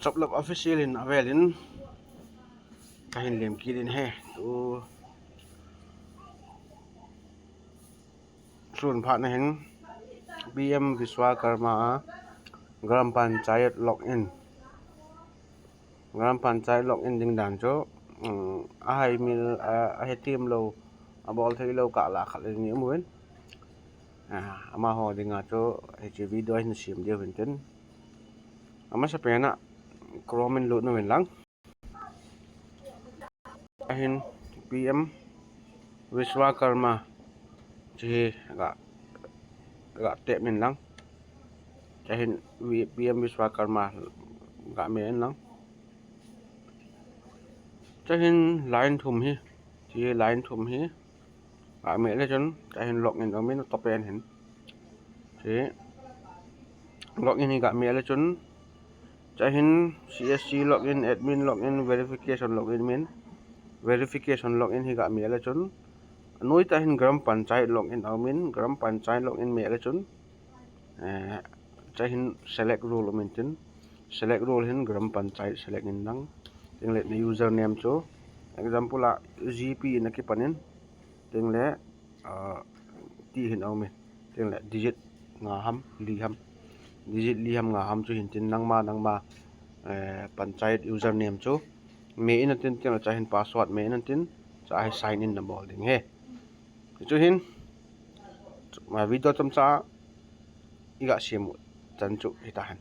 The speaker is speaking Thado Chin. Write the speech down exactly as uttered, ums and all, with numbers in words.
Choplap official in avel in kahin lem kit in ahi. Tu sun phat na hin P M Vishwakarma a Gram Panchayat login. Gram Panchayat login ding dan chu, um, ahai mil, a, ahe tem lou, abol thei lou kah lah khat le ni um uvin. A, amaho dinga chu hiche video hin sem diu hin tin. Amasa pen a Chrome in lut uvin lang. Ahin P M Vishwakarma chu hi ga, ga tap in lang. Ahin V-, P M Vishwakarma ga me in lang. Ahin line thum hi, chu hi line thum hi ga me le chun, ahin login aum in, top pen hin. Chu login hi ga me le chun, ahin C S C login, admin login, verification login min, verification login hi ga me le chun, anoi tah hin Gram Panchayat login aum in, Gram Panchayat login me le chun, eh, ahin select role aum in tin, select role hin Gram Panchayat select in lang, tin le na username chu, example a G P in akipan in, tin le, ah, ti hin aum in, tin le digit nga ham, li ham, digit li ham nga ham chu hin tin nangma, nangma, eh, Panchayat username chu me in tin, tin le ahin password me in tin, ahin sign in na bol ding ahi. Chu hin, ma video chomcha i ga sem u chan chu hita hen.